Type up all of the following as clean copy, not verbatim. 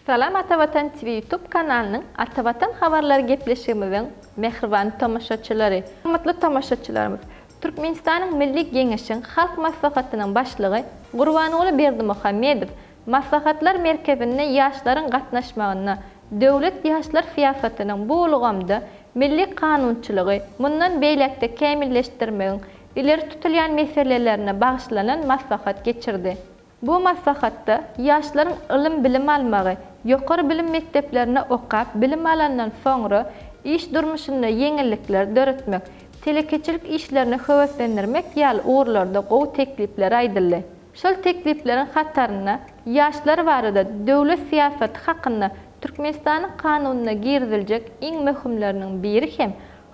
Salam Atavatan TV YouTube kanalynyň Atavatan habarlary gepleşigimiziň mähriban tomaşaçylary! Hormatly tomaşaçylarymyz, Türkmenistanyň Milli Geňeşiň Halk Maslahatynyň Başlygy Gurbanguly Berdimuhamedow Maslahatlar merkezinde ýaşlaryň gatnaşmagynda döwlet ýaşlar syýasatynyň bu ulgamda milli kanunçylygy mundan beýläk-de kämilleşdirmegiň ileri tutulýan meselelerine bagyşlanan maslahat geçirdi. Bu maslahatda ýaşlaryň ylym-bilim almagy, ýokary bilim mekdeplerinde okap bilim alandan soňra iş durmuşynda ýeňillikleri döretmek, telekeçilik işlerini höweslendirmek ýaly ugurlarda gowy teklipler aýdyldy. Şol teklipleriň hatarynda Ýaşlar barada döwlet syýasaty hakynda Türkmenistanyň Kanunyna giriziljek iň möhümleriniň biri hem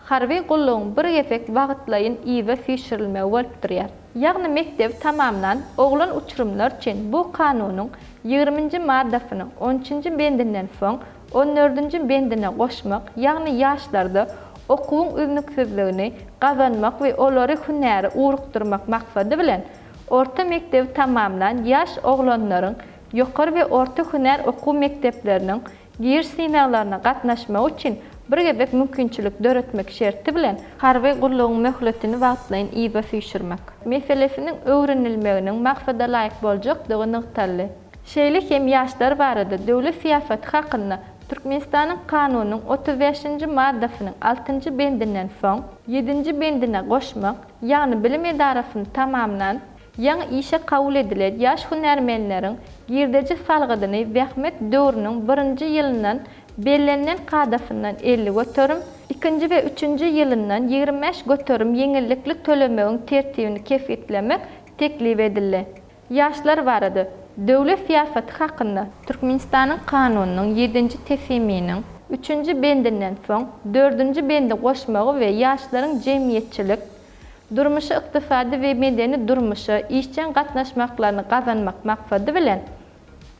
harby gullugyň bir gezek wagtlaýyn yza süýşürilmegi bolup durýar. Ýagny mekdebi tamamlan oglan uçurymlar üçin bu Kanunyň ýigriminji maddasynyň on üçünji bendinden soň on dördünji bendine goşmak, ýagny ýaşlarda okuwyň üznüksizligini gazanmak we olary hünäre ugrukdyrmak maksady bilen Orta mekdebi tamamlan ýaş oglanlaryň ýokary we orta hünär okuw mekdepleriniň giriş synaglaryna gatnaşmagy üçin bir gezek mümkinçilik döretmek şerti bilen, harby gullugyň möhletini wagtlaýyn yza süýşürmek meselesiniň öwrenilmeginiň maksadalaýyk boljakdygy nygtaldy. Şeýle hem Ýaşlar barada döwlet syýasaty hakynda Türkmenistanyň Kanunynyň 35-nji maddasynyň altynjy bendinden soň, ýedinji bendine goşmak, ýagny bilim edarasyny tamamlan, ýaňy işe kabul edilen ýaş hünärmenleriň girdeji salgydyny zähmet döwrüniň birinji ýylyndan bellenilen kadasyndan 50%, ikinji we üçünji ýylyndan 25% ýeňillikli tölemegiň tertibini kesgitlemek teklip edildi. Ýaşlar barada döwlet syýasaty hakynda Türkmenistanyň Kanunynyň ýedinji tesiminiň üçünji bendinden soň dördünji bendi goşmagy we ýaşlaryň jemgyýetçilik, durmuşy-ykdysady we medeni durmuşa işjeň gatnaşmaklaryny gazanmak maksady bilen,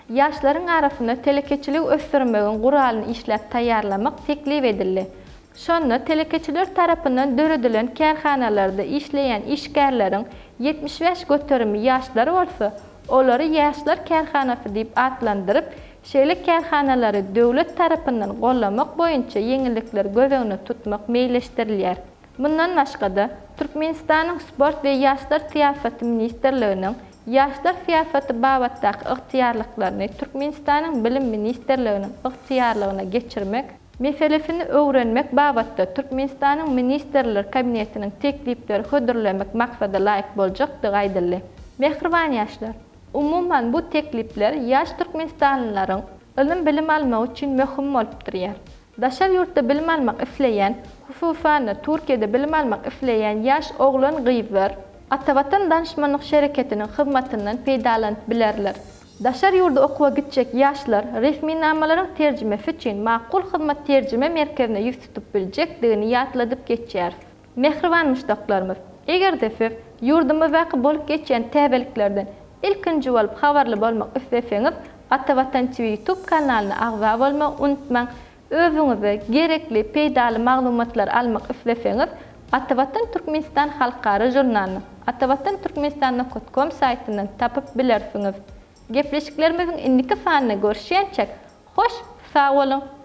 ýaşlaryň arasynda telekeçiligi ösdürmegiň guralyny işläp taýýarlamak teklip edildi. Şonda telekeçiler tarapyndan döredilen kärhanalarda işleýän işgärleriň 75 göterimi ýaşlar bolsa, olary ýaşlar kärhanasy diýip atlandyryp, şeýle kärhanalary döwlet tarapyndan gollamak boýunça ýeňillikleri göz öňünde tutmak meýilleşdirilýär. Mundan başga-da, Türkmenistanyň Sport we ýaşlar syýasaty ministrliginiň ýaşlar syýasaty babatdaky ygtyýarlyklaryny Türkmenistanyň Bilim ministrliginiň ygtyýarlygyna geçirmek meselesini öwrenmek babatda Türkmenistanyň Ministrler Kabinetiniň teklipleri hödürlemek maksada laýyk boljakdygy aýdyldy. Mähriban ýaşlar! Umuman, bu teklipler ýaş türkmenistanlylaryň ylym-bilim almagy üçin möhüm bolup durýar. Daşary ýurtda bilim almak isleýän, hususan-da, Türkiýede bilim almak isleýän ýaş oglan-gyzlar Atavatan danyşmanlyk şereketiniň hyzmatyndan peýdalanyp bilerler. Daşary ýurda okuwa gitjek ýaşlar resminamalaryň terjimesi üçin Makul Hyzmat terjime merkezine ýüz tutup biljekdigini ýatladyp geçýäris. Mähriban muşdaklarymyz, eger-de siz ýurdumyzdaky bolup geçýän täzeliklerden ilkinji bolup habarly bolmak isleseňiz, Atavatan TV YouTube kanalyna agza bolmagy unutmaň Özüňize gerekli, peýdaly maglumatlary almak isleseňiz, Atavatan Türkmenistan halkara žurnalyny Atavatan Türkmenistan nokat kom saýtyndan tapyp bilersiňiz. Gepleşiklerimiziň indiki sanynda görüşýänçäk, hoş sag boluň!